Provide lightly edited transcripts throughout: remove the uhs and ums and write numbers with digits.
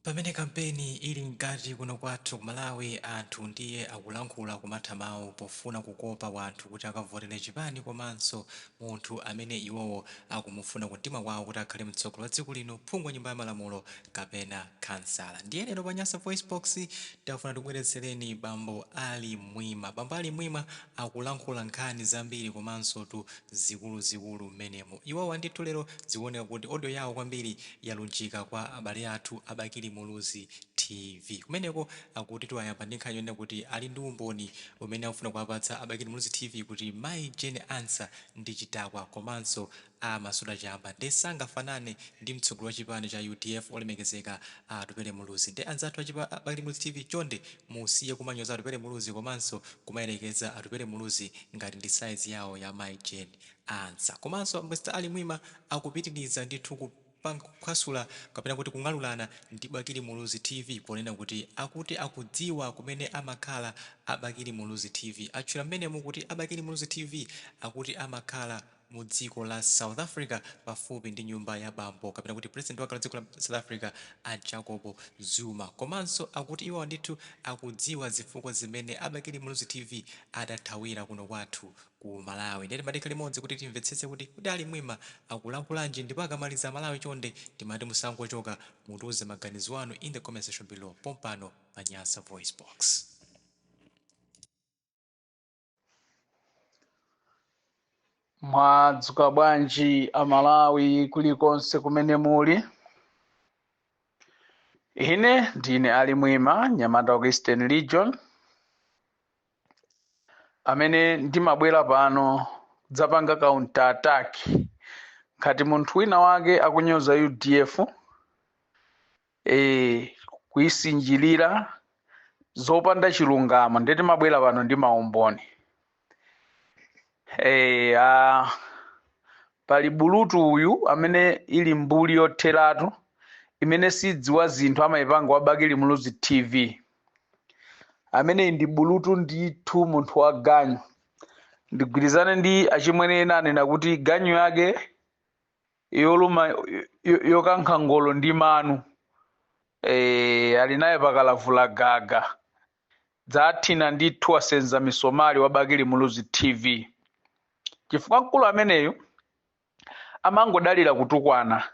Pamene kampeni ili mkati kuno kwathu ku Malawi anthu ndiye akulankhula kumatha mawu pofuna kukopa wanthu kuti akavotere chipani komanso munthu amene iwowo akumufuna kumtima kwawo kuti akhale mtsogoleri wa dziko lino, phungu wa nyumba ya malamulo kapena khansala. Ndiye lero pa Nyasa VoiceBox tafuna tikubweretsereni bambo Ali Mwima. Bambo Ali Mwima akulankhula nkhani zambiri komansotu zikuluzikulu mmenemo. Iwowa ndithu lero zikuoneka kuti audio yawo kwambiri yalunjika kwa abale athu a Bakili Muluzi TV. Kumeneko akutitu ayamba ndi nkhani yonena kuti ali ndi umboni umene akufuna kuwapatsa a Bakili Muluzi TV kuti Mayi Jane Ansah ndi chidakwa komanso amasuta chamba nde sangafanane ndi mtsogoleri wa chipani cha udf olemekezeka a Atupele Muluzi. Nde anzathu a Bakili Muluzi TV chonde musiye kumanyoza Atupele Muluzi komanso kumayerekeza Atupele Muluzi ngati ndi size yawo ya Mayi Jane Ansah. Komanso Mr Ali Mwima akupitiliza ndithu kupanga kuphwasula kapena kuti kung'alulana ndi Bakili Muluzi TV ponena kuti akuti akudziwa kumene amakhala a Bakili Muluzi TV. Atchula mmenemu kuti a Bakili Muluzi TV akuti amakhala mu dziko la South Africa pafupi ndi nyumba ya bambo kapena kuti president wakale wa dziko la South Africa a Jacob Zuma. Komanso akuti iwowa ndithu akudziwa zifukwa zimene a Bakili Muluzi TV adathawira kuno kwathu ku Malawi. Ndiye timati tikhale limodzi kuti timvetsetse kuti kodi Ali Mwima akulankhulanji ndipo akamaliza Amalawi chonde timati musangochoka mutiuze maganizo anu in the comment section below pompano pa Nyasa VoiceBox. Mwadzuka bwanji Amalawi kulikonse kumene muli? Ine ndine Ali Mwima, mnyamata wa ku Eastern Region, amene ndimabwera pano kudzapanga counter attack ngati munthu wina wake akunyoza UDF, kuisinjirira zopanda chilungamo, ndiye timabwera pano ndi maumboni. Pali bulutu uyu amene ili mbuli yotheratu imene sidziwa zinthu, amayipanga wa Bakili Muluzi TV. Ameneyi ndi bulutu ndithu, munthu wa ganyu. Ndigwirizane ndi achimwene ena anena kuti ganyu yake yoluma yokankha ngolo ndi manu, ali naye pakalavula gaga dzathina ndithu, wasenza misomali wa Bakili Muluzi TV, chifukwa mkulu ameneyu amangodalira kutukwana.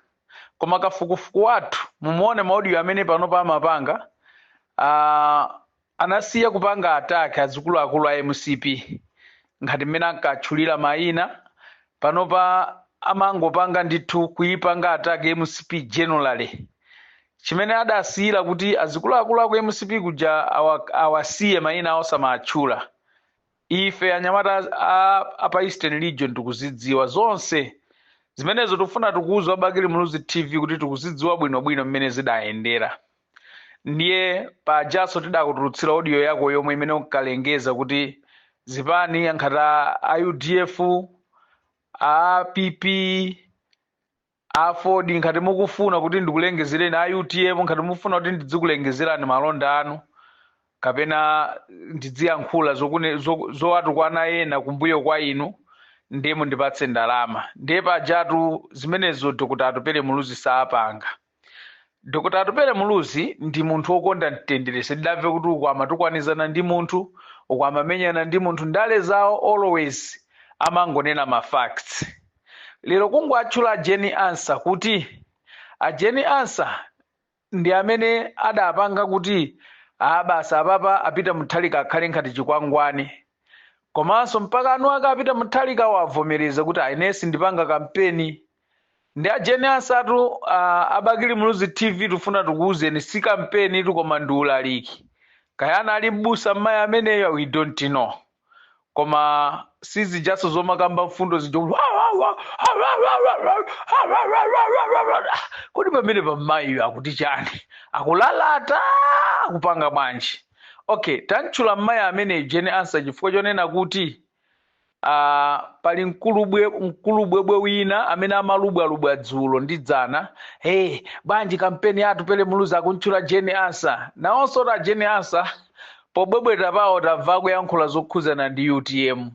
Koma kafukufuku wathu, mumuone maaudio amene panopa amapanga, anasiya kupanga attack azikuluakulu a MCP ngati mmene ankatchulira mayina. Panopa amangopanga ndithu kuipanga attack MCP generally, chimene adasiyira kuti azikuluakulu aku MCP kuja awasiye mayina awo samatchula. Ife anyamata a pa Eastern Region tikuzidziwa zonse zimenezo. Tikufuna tikuuza wa Bakili Muluzi TV kuti tikuzidziwa bwinobwino mmene zidayendera. Ndiye pajaso tidakutulutsira audio yako yomwe imene unkalengeza kuti zipani ankhati a UDF, a PP, a Ford, nkhati mukufuna kuti ndikulengezereni, a UTM, nkhati mukufuna kuti ndidzikulengezerani malonda anu kapena ndidziyankhula zowatukwana ena kumbuyo kwa inu, ndiye mundipatse ndalama. Ndiye pajatu zimenezo Dr. Atupele Muluzi saapanga. Dr. Atupele Muluzi ndi munthu wokonda mtendere. Sitidamve kuti uku amatukwanizana ndi munthu, uku amamenyana ndi munthu. Ndale zawo always amangonena ma facts. Lero kungowatchula Jane Ansah kuti a Jane Ansah ndi amene adapanga kuti basi apapa a Peter Mutharika akhale ngati chikwangwani, komanso mpaka anu ake a Peter Mutharika wavomereza kuti ine sindipanga kampeni ndi a Jane Ansah tu. A Bakili Muluzi TV, tifuna tikuwuzeni, si kampeni tu koma ndi ulaliki. Kayana ali mbusa mmayi ameneyo, we don't know, koma sizijaso zomakamba mfundo zija kuti kodi pamene pammayiyo akuti chani, akulalata, akupanga bwanji? Okay, tantchula mmayi ameneyo Jane Ansah chifukwa chonena kuti pali mkulubwebwe wina amene amalubwalubwa dzulo ndi dzana, hey, bwanji kampeni ya Atupele Muluzi akuntchula Jane Ansah? Nawonso ta Jane Ansah pobwebweta pawo tamva kuyankhula zokhuzana ndi UTM.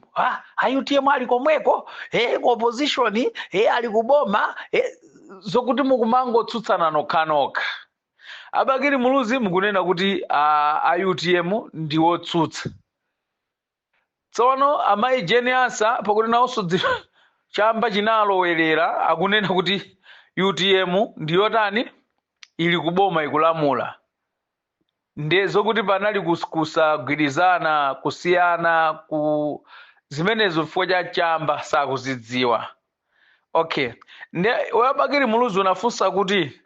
A UTM ali komweko, hey, ku opposition, hey, ali kuboma, hey, zokuti mukumangotsutsana nokhanokha. A Bakili Muluzi mukunena kuti a UTM ndi wotsutsa. Tsono amayi Jane Ansah, pakuti nawonso chamba chinalowerera, akunena kuti UTM ndi yotani? Ili kuboma, ikulamula. Ndiye zokuti panali kusagwirizana, kusiyana ku zimenezo chifukwa cha chamba, sakuzidziwa. Okay, ndiye wa Bakili Muluzi unafunsa kuti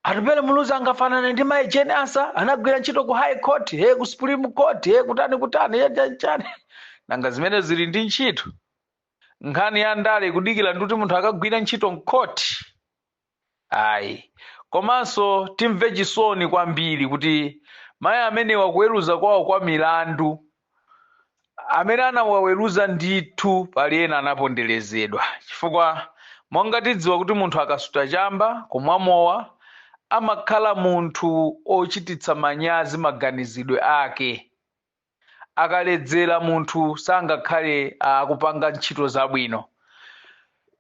Atupele Muluzi angafanane ndi mayi Jane Ansah, anagwira ntchito ku High Court, he, ku Supreme Court, he, kutani kutani, he, chani chani. Nanga zimene zili ndi ntchito? Nkhani ya ndale kudikira ndikuti munthu akagwira ntchito mkhoti? Ayi. Komanso timve chisoni kwambiri kuti mayi amenewa, kuweruza kwawo kwa milandu amene anawaweruza ndithu, pali ena anaponderezedwa, chifukwa monga tidziwa kuti munthu akasuta chamba, kumwa mowa, amakhala munthu ochititsa manyazi maganizidwe ake. Akaledzera munthu sangakhale akupanga ntchito zabwino.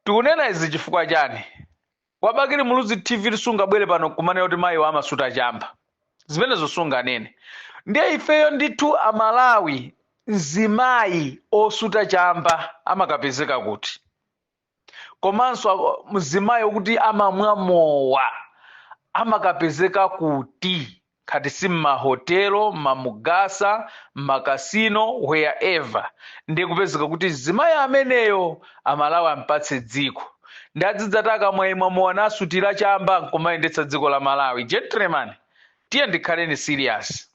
Tikunena izi chifukwa chani? Wa Bakili Muluzi TV sungabwere pano kumanena kuti mayi amasuta chamba, zimenezo sunganene. Ndiye ifeyo ndithu Amalawi, mzimayi osuta chamba amakapezeka kuti? Komanso mzimayi wokuti amamwa mowa amakapezeka kuti? Khati si mmahotelo, mmamugasa, mmakasino, wherever. Ndiye kupezeka kuti mzimayi ameneyo Amalawi ampatse dziko, ndi adzidzati akamwayimwa mowa nasutira chamba nkumayendetsa dziko la Malawi? Gentleman, tiye ndikhaleni serious.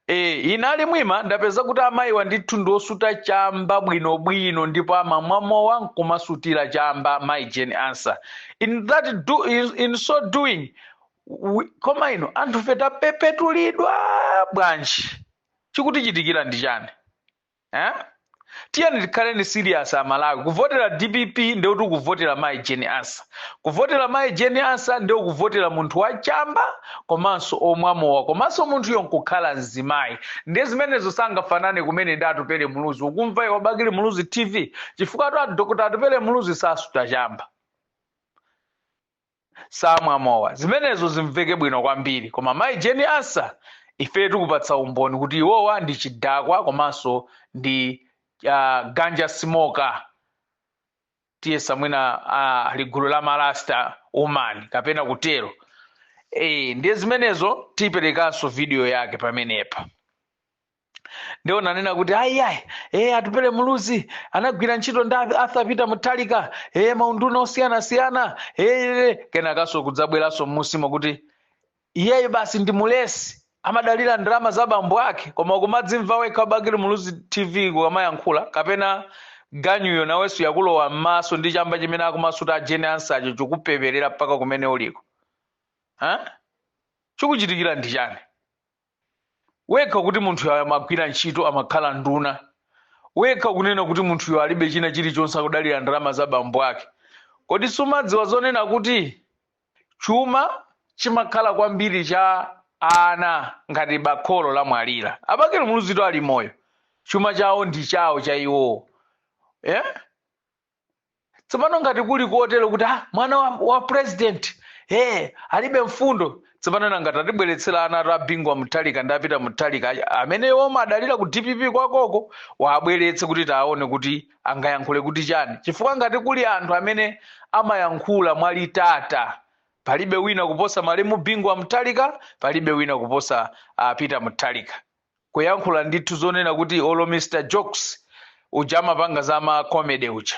Inali mwima ndapeza kuti amayiwa ndithu ndi osuta chamba bwinobwino, ndipo amamwa mowa nkumasutira chamba, mayi Jane Ansah. In so doing koma ino anthu fe tapepetulidwa bwanji? Chikutichitikira ndi chani, eh? Tiyeni tikhaleni serious, Amalawi. Kuvotera DPP ndikuti kuvotera mayi Jane Ansah. Kuvotera mayi Jane Ansah ndiye kuvotera munthu wachamba komanso omwa mowa, komanso munthuyo nkukhala mzimayi. Ndiye zimenezo sangafanane kumene ndi Atupele Muluzi. Ukumva iwe Bakili Muluzi TV? Chifukwa atu Dr Atupele Muluzi sasuta chamba, samwa mowa. Zimenezo zimveke bwino kwambiri. Koma mayi Jane Ansah, ife tikupatsa umboni kuti iwowa ndi chidakwa komanso ndi ganja smoker. Tiyesa mwina ali gulu la marasta woman kapena kutero. Ndiye zimenezo tiperekanso video yake pamenepa. Ndiwo nanena kuti ayi ayi, Atupele Muluzi anagwira ntchito ndi Arthur Peter Mutharika, maunduna osiyanasiyana, kenakanso kudzabweranso mmusimo kuti iyeyo basi ndi mulesi, amadalira ndalama za bambo ake. Koma kumadzimva wekha, Bakili Muluzi TV, kukamayankhula, kapena ganyuyo nawenso yakulowa m'maso ndi chamba chimene akumasuta a Jane Ansahcho chikupeperera mpaka kumene uliko, ha? Chikuchitikira ndi chani? Wekha kuti munthu amagwira ntchito, amakhala nduna, wekha kunena kuti munthuyo alibe china chilichonse, akudalira ndalama za bambo ake. Kodi sumadziwa zonena kuti chuma chimakhala kwambiri cha ana ngati bakholo lamwalira? A Bakili Muluzito ali moyo, chuma chawo ndi chawo cha iwowo, yeah? Tsopano ngati kuli kotero kuti mwana wa president, hey, alibe mfundo, tsopano nanga tatibweretsera ana atu a Bingu wa Mutharika ndi a Peter Mutharika amene omwe adalira ku DPP kwakoko, wabweretse kuti taone kuti angayankhule kuti chani. Chifukwa ngati kuli anthu amene amayankhula mwalitata, palibe wina kuposa malemu Bingu wa Mutharika, palibe wina kuposa Peter Mutharika. Kuyankhula ndithu zonena kuti olo Mr Jokes uja amapanga za ma comedy uja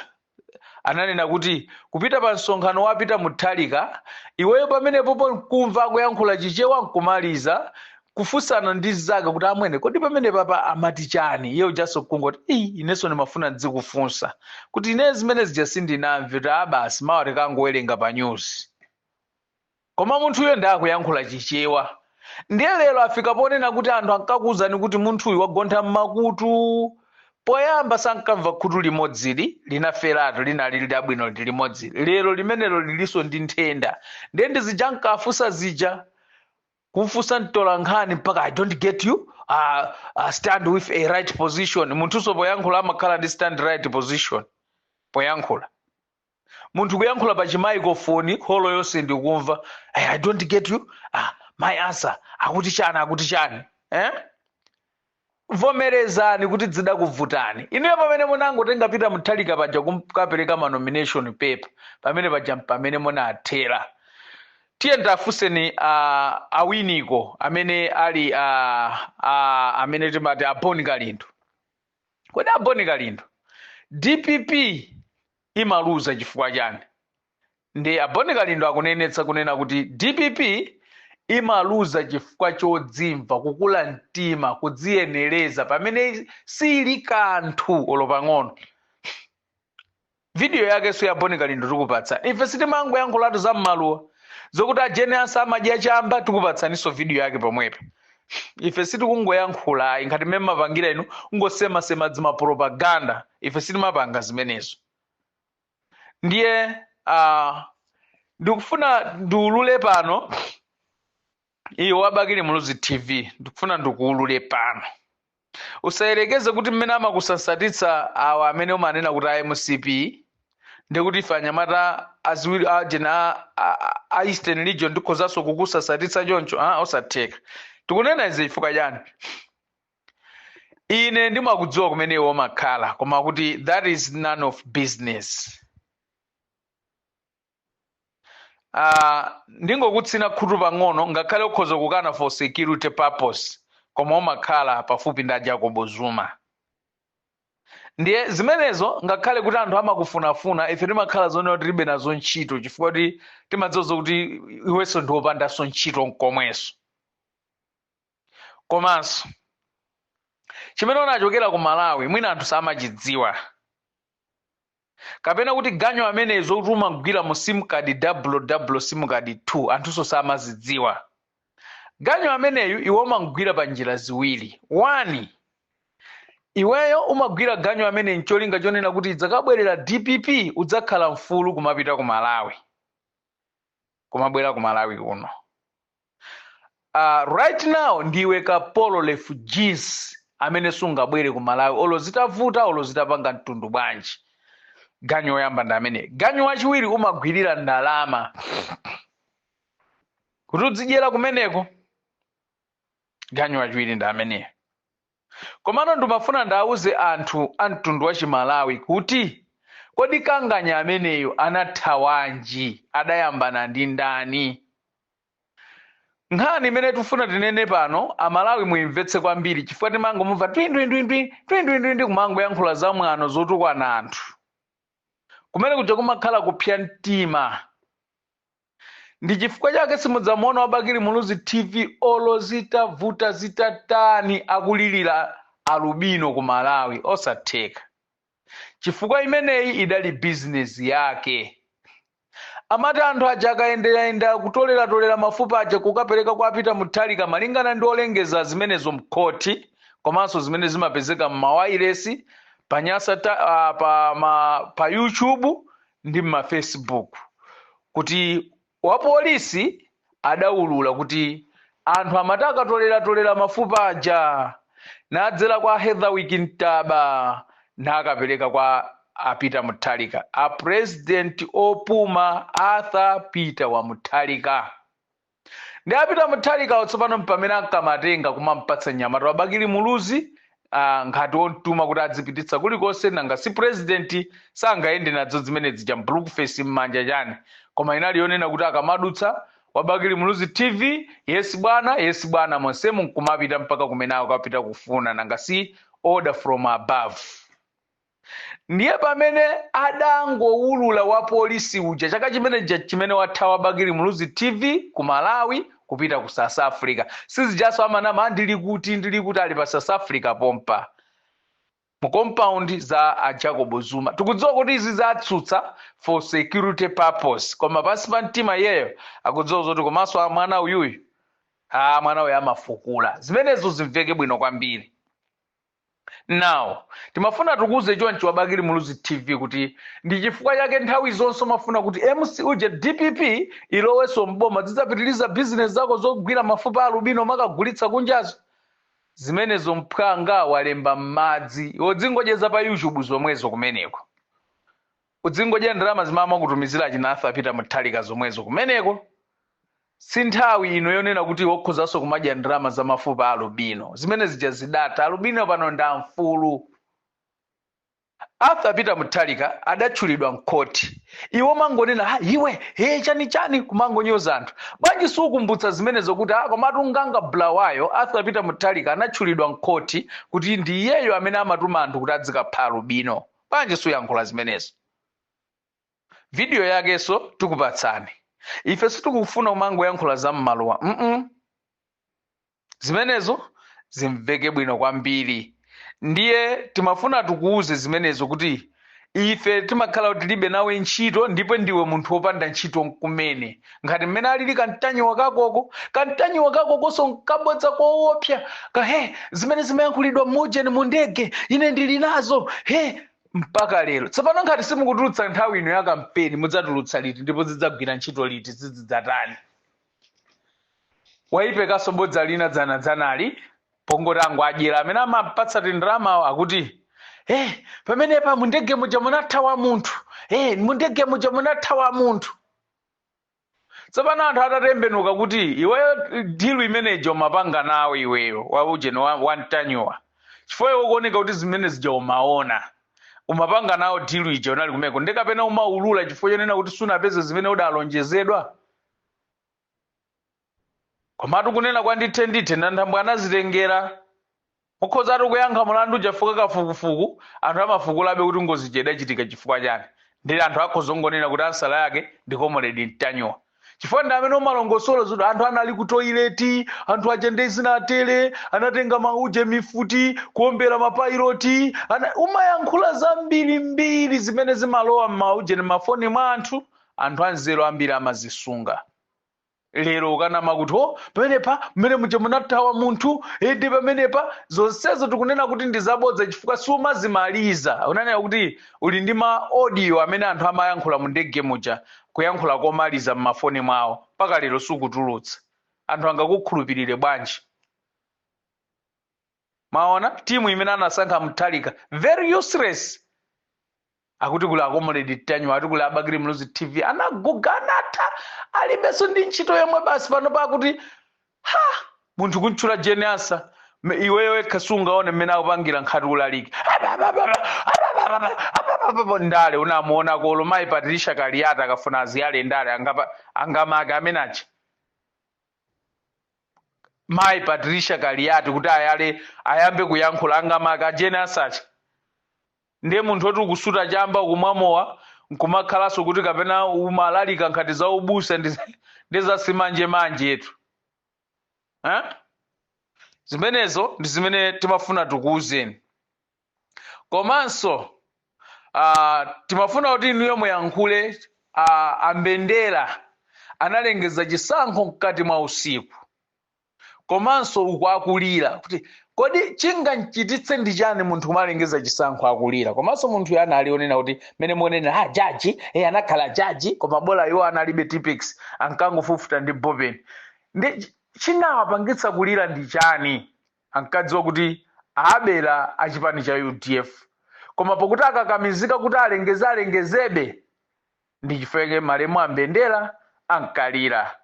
ananena kuti kupita pa msonkhano wa Peter Mutharika, iweyo pamenepopo nkumva akuyankhula Chichewa, nkumaliza kufunsana ndi zake kuti, "Amwene, kodi pamene papa amati chani?" Iye ujanso kungoti, "Ii, inenso ndimafuna ndizikufunsa kuti ine zimene zija sindinamve." Kuti, "Ah, basi, mawa tikangowerenga pa news." Koma munthuyo ndi akuyankhula Chichewa. Ndiye lero afika ponena kuti anthu ankakuwuzani kuti munthuyu wagontha mmakutu poyamba, sankamva, khutu limodzili linaferatu, linali labwino ndi limodzi, lero limenelo lilinso ndi nthenda. Ndiye ndizija nkafunsa zija, kumfunsa mtola nkhani mpaka, "I don't get you." Stand with a right position. Munthuso poyankhula amakhala ndi stand right position poyankhula. Munthu kuyankhula pa chimicrophone, holo yonse ndikumva. I don't get you. Ah, my answer akuti chani? Akuti chani, eh? Vomerezani kuti zidakuvutani inuyo pamene munangotenga Peter Mutharika paja kukapereka ma nomination paper, pamene paja pamene munathera. Tiye ndafunseni awiniko amene ali amene timati a Bon Kalindo. Kodi a Bon Kalindo, DPP imaluza chifukwa chani? Ndi a Bon Kalindo akunenetsa kunena kuti DPP imaluza chifukwa chodzimva, kukula mtima, kudziyenereza pamene sili kanthu olo pang'ono. Video yakenso ya Bon Kalindo tikupatsa. Ife sitimangoyankhulatu za mmaluwa zokuti a Jane Ansah amadya chamba, tikupatsaninso video yake pomwepa. Ife sitikungoyankhula ayi ngati mmene mapangira inu, ngosemasema zimapropaganda. Ife sitimapanga zimenezo. Ndiye ndikufuna ndiulule pano, iwe wa Bakili Muluzi TV, ndikufuna ndikuulule pano. Usayerekeze kuti mmene amakusasatitsa awa amene umanena kuti a MCP, ndikuti ife anyamata aziwiri ajena a Eastern Region ndikhozanso kukusasatitsa choncho. Ah, osatheka. Tikunena izi chifukwa chani? Ine ndimakudziwa kumene iwe umakhala, koma kuti that is none of business. Ndingokutsina khutu pang'ono, ngakhale ukhoza kukana for security purpose, koma umakhala pafupi ndi Jacob Zuma. Ndiye zimenezo, ngakhale kuti anthu amakufunafuna, ife timakhala zonena kuti tilibe nazo ntchito, chifukwa kuti timadziwa zokuti iwenso ndi wopandanso ntchito nkomwenso. Komanso chimene unachokera ku Malawi mwina anthu samachidziwa, kapena kuti ganyo amenezo kuti umagwira mu sim card double sim card 2, anthunso samazidziwa. Ganyo ameneyu iwe umagwira pa njira ziwiri. One, iweyo umagwira ganyo amene ncholinga chonena kuti idzakabwerera DPP udzakhala mfulu kumapita ku Malawi, kumabwera ku Malawi kuno. Right now ndiwe kapolo, refugees amene sungabwere ku Malawi olo zitavuta, olo zitapanga mtundu bwanji. Ganyo woyamba ndi amene. Ganyo wachiwiri, umagwirira ndalama kuti udzidyera kumeneko. Ganyo wachiwiri ndi ameneyo. Komano ndimafuna ndawuze anthu a mtundu wa Chimalawi kuti kodi kanganya ameneyo anathawanji? Adayambana ndi ndani? Nkhani imene tifuna tinene pano, Amalawi muimvetse kwambiri, chifukwa timangomumva twindwindwindwi twindwindwindwi kumangoyankhula zamwano zotukwana anthu. Kumene kuja kumakhala kupsa mtima. Ndi chifukwa chake simudzamuona wa Bakili Muluzi TV olo zitavuta zitatani akulirira alubino ku Malawi, osatheka, chifukwa imeneyi idali bizinesi yake. Amati anthu aja akayendayenda kutoleratolera mafupa aja kukapereka kwa Peter Mutharika, malingana ndi olengeza zimenezo mkhoti komanso zimene zimapezeka m'mawayilesi pa Nyasa pa YouTube ndi m'mafacebook, kuti wapolisi adawulula kuti anthu amati akatoleratolera mafupa aja nadzera kwa Heatherwick Ntaba nakapereka kwa a Peter Mutharika, a president opuma Arthur Peter wa Mutharika. Ndi a Peter Mutharika tsopano pamene ankamatenga kumampatsa mnyamata wa Bakili Muluzi, ngati womtuma kuti adzipititsa kulikonse. Nanga si president sangayende nadzo zimene zija briefcase m'manja chani? Koma inali yonena kuti akamadutsa wa Bakili Muluzi TV, "Yes bwana, yes bwana," monsemu nkumapita mpaka kumene akapita kufuna. Nanga si order from above? Ndiye pamene adangowulula wa polisi uja chaka chimene chimene wathawa Bakili Muluzi TV ku Malawi kupita ku South Africa, sizijaso amanama, "Ndili kuti, ndili kuti?" Ali pa South Africa pompa mu compound za a Jacob Zuma. Tikudziwa kuti izi zatsutsa for security purpose, koma pansi pa mtima iyeyo akudziwa zoti komanso mwana uyuyu, a mwana uyu amafukula zimenezo. Zimveke bwino kwambiri. Now timafuna tikuze chonchi wa Bakili Muluzi TV kuti ndi chifukwa chake nthawi zonse umafuna kuti MC uje DPP ilowenso mboma, zidzapitiriza business zako zogwira mafupa alubino makagulitsa kunjazo. Zimenezo mphwanga walemba m'madzi, wodzingodyeza pa YouTube zomwezo kumeneko. Udzingodya ndalama zimene amakutumizira achina Arthur Peter Mutharika zomwezo kumeneko. Si nthawi ino yonena kuti wokhozanso kumadya ndalama za mafupa a alubino. Zimene zija zidatha. Alubino pano ndi amfulu. Arthur Peter Mutharika adatchulidwa mkhoti. Iwo mangonena, ha, iwe, he, chani chani, kumangonyoza anthu. Bwanji sukumbutsa zimenezo kuti, ah, komatu Nganga Bulawayo, Arthur Peter Mutharika anatchulidwa mkhoti kuti ndi iyeyo amene amatuma anthu kuti adzikapha alubino. Bwanji suyankhula zimenezo? Video yakenso tikupatsani. Ife sitikufuna kumangoyankhula za mmaluwa. Zimenezo zimveke bwino kwambiri. Ndiye timafuna tikuuze zimenezo kuti ife timakhala kuti tilibe nawe ntchito, ndipo ndiwe munthu wopanda ntchito nkumene, ngati mmene alili kamtanyiwa kakoko. Kamtanyiwa kakokonso nkabodza koopsa ka he zimene zimayankhulidwa mujeni mu ndege, ine ndili nazo he mpaka lero. Tsopano ngati simukutulutsa nthawi ino ya kampeni, mudzatulutsa liti? Ndipo zidzagwira ntchito liti? Zizidzatani? Wayipekanso bodza lina dzanadzanali, pongoti ango adyera amene amapatsa tindalamawo, akuti pamenepa mundege muja munathawa munthu, mundege muja munathawa munthu. Tsopano anthu atatembenuka kuti iweyo deal imenejo umapanga nawe iweyo waujeni wamtanyiwa, chifukwa iwe ukuoneka kuti zimene zija umaona, umapanga nawo deal ija, unali kumeko, ndi kapena umaulula chifukwa chonena kuti sunapeze zimene udalonjezedwa. Komatu kunena kwa ndithe ndithe, Nanthambwe anazitengera. Mukhozatu kuyankha mulandu chifukwa kafukufuku anthu amafukulabe kuti ngozi ija idachitika chifukwa chani, ndi anthu akhoza kungonena kuti answer yake ndi Comrade Mtanyiwa, chifukwa ndi amene umalongosola zoti anthu anali ku toilet, anthu aja ndi zinatere, anatenga mauje mifuti kuombera mapilot ana, umayankhula zambirimbiri zimene zimalowa m'mauje ndi mafoni mwa anthu. Anthu anzeru ambiri amazisunga. Lero ukanama kuti o pamenepa mmene muja munathawa munthu edi, pamenepa zonsezo tikunena kuti ndi zabodza chifukwa sumazimaliza. Unanena kuti uli ndi ma audio amene anthu amayankhula mu ndege muja, kuyankhula komaliza m'mafoni mwawo, mpaka lero sukutulutsa. Anthu angakukhulupirire bwanji? Maona timu imene anasankha Mutharika, very useless. Akuti kuli a Comrade Mtanyiwa, ati kuli a Bakili Muluzi TV, anaguga, anatha, alibenso ndi ntchito yomwe basi. Pano pakuti ha munthu kuntchula Jane Ansah, iweyo wekha sungaone mmene akupangira nkhati ulaliki ndale. Unamuona kolo mayi Patricia Kaliati akafuna aziyale ndale, angamake amene aja mayi Patricia Kaliati kuti ayale ayambe kuyankhula, angamake a Jane Ansah cha? Ndiye munthu woti ukusuta chamba, ukumwa mowa, nkumakhalanso kuti kapena umalalika nkhati za ubusa ndi za simanje etu, eh? Zimenezo ndi zimene timafuna tikuwuzeni. Komanso timafuna kuti inuyo muyankhule. Ambendera analengeza chisankho mkati mwa usiku, komanso uku akulira kuti kodi chingamchititse ndi chani munthu kumalengeza chisankho akulira? Komanso munthu anali onena kuti mene muonena ah, jaji anakhala jaji, koma bola iwo analibe Tipp-Ex, ankangofufuta ndi bopeni. Ndi chinawapangitsa kulira ndi chani? Ankadziwa kuti abera achipani cha UDF, koma pokuti akakamizika kuti alengeze, alengezebe. Ndi chifukwa malemu ambendera ankalira.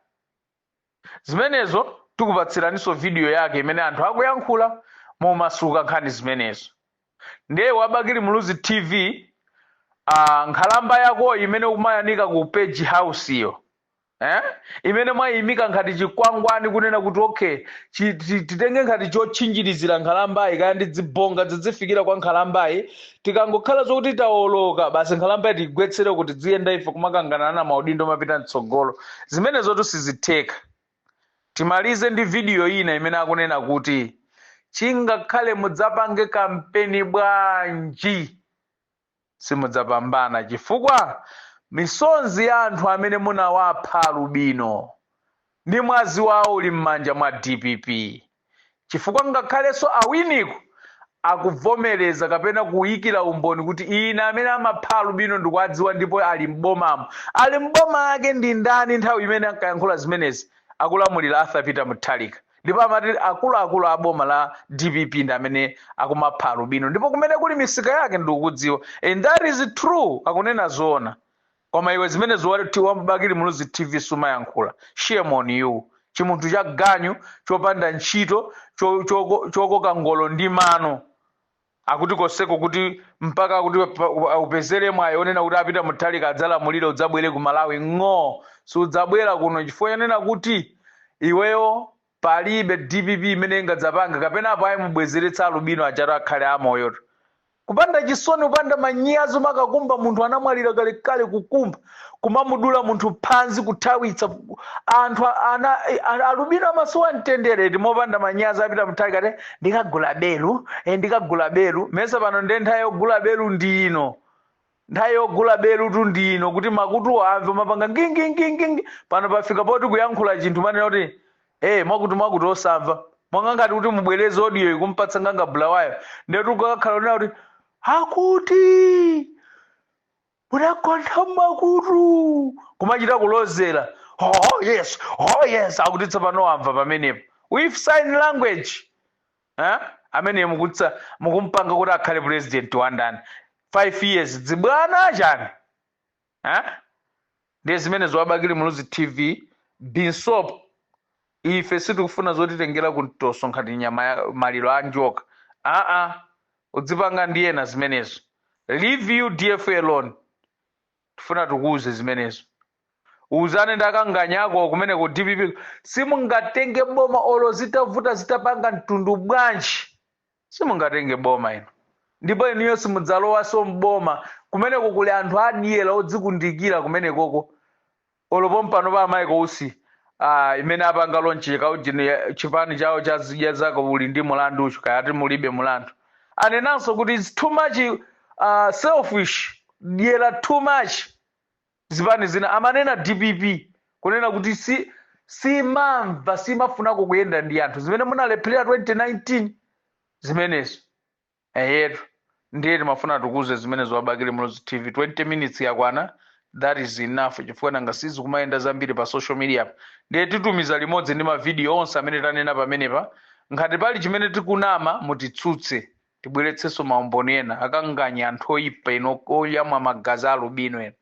Zimenezo tikupatsiraninso video yake imene anthu akuyankhula momasuka nkhani zimenezo. Ndiye wa Bakili Muluzi TV, nkhalamba yakoyi imene ukumayanika ku Page House iyo, eh? Imene mwayimika nkhati chikwangwani kunena kuti okay, titenge nkhati chotchinjirizira nkhalambayi, kaya ndi dzibonga zidzifikira kwa nkhalambayi, tikangokhala zokuti tawoloka basi, nkhalambayi tigwetsere kuti dziyenda ife kumakangana na maudindo mapita mtsogolo. Zimenezotu sizitheka. Timalize ndi video ina imene akunena kuti chingakhale mudzapange kampeni bwanji, simudzapambana, chifukwa misonzi ya anthu amene munawapha alubino ndi mwazi wawo uli m'manja mwa DPP, chifukwa ngakhalenso awiniko akuvomereza kapena kuyikira umboni kuti ine amene amapha alubino ndikuwadziwa, ndipo ali m'bomamo. Ali m'boma ake ndi ndani nthawi imene ankayankhula zimenezi? Akulamulira Arthur Peter Mutharika. Ndipo amati akuluakulu a boma la DPP ndi amene akumapha alubino, ndipo kumene kuli misika yake ndikukudziwa. And that is true, akunena zoona. Koma iwe zimene ziwati wa Bakili Muluzi TV sumayankhula, shame on you. Chimunthu cha ganyu chopanda ntchito, chokoka ngolo ndi mano. Akuti koseko kuti mpaka kuti upezere mwayi onena kuti apita Mutharika adzalamulire, udzabwere ku Malawi ng'o. Sudzabwera kuno chifukwa chonena kuti iweyo palibe DPP imene ingadzapanga kapena apo ayi mubwezeretsa alubino achatu akhale amoyo. Kupanda chisoni, kupanda manyazi, makakumba munthu anamwalira kalekale, kukumba kumamudula munthu phanzi, kuthawitsa anthu ana alubino amasowa mtendere. Timopanda manyazi apita Mutharika te ndikagula belu, ndikagula belu. Mesa pano ndiye nthawi yogula belu ndi ino, nthawi yogula belu tu ndi ino, kuti makutuwo amve mapanga ngingingingingi. Pano pafika poti kuyankhula chinthu manena kuti mwakuti mwakuti osamva, mwanga ngati kuti mubwereze audio ikumpatsa nganga Bulawayo, ndetu ukakhala unena kuti akuti munagontha makutu, kumachita kulozera. Oh yes, oh yes, akuti tsopano wamva pamenepo with sign language, eh? Amene mukutsa mukumpanga kuti akhale president wa ndani 5 years dzibwana chani, eh? Ndiye zimene za Bakili Muluzi TV binsop. Ife sitikufuna zotitengera kumtoso nkhati nyama ya maliro a njoka. Aa, udzipanga ndi ena zimenezo. Leave UDF alone. Tifuna tikuuze zimenezo, uzane ndakanganyako kumene ku DPP. Simungatenge boma olo zitavuta, zitapanga mtundu bwanji, simungatenge boma ino. Ndipo inuyo simudzalowanso mboma. Kumeneko kuli anthu adyera odzikundikira kumenekoko. Olopo mpano pa Michael Usi, imene apanga launch kaujini chipani chawo cha zidya zako uli ndi mulandu, kayati mulibe mulandu, anenanso kuti it's too much selfish, dyera too much. Zipani zina amanena DPP kunena kuti si simamva, simafunako kuyenda ndi anthu, zimene munalepherera 2019 zimenezo. Eyetu, ndiye timafuna tikuze zimenezo. Wa Bakili Muluzi TV, 20 minutes yakwana, that is enough, chifukwa nanga sizikumayenda zambiri pa social media. Ndiye titumiza limodzi ndi mavidiyo onse amene tanena pamenepa. Ngati pali chimene tikunama, mutitsutse, tibweretsenso maumboni ena. Akanganya anthu oyipa ino, oyamwa magazi alubino eno.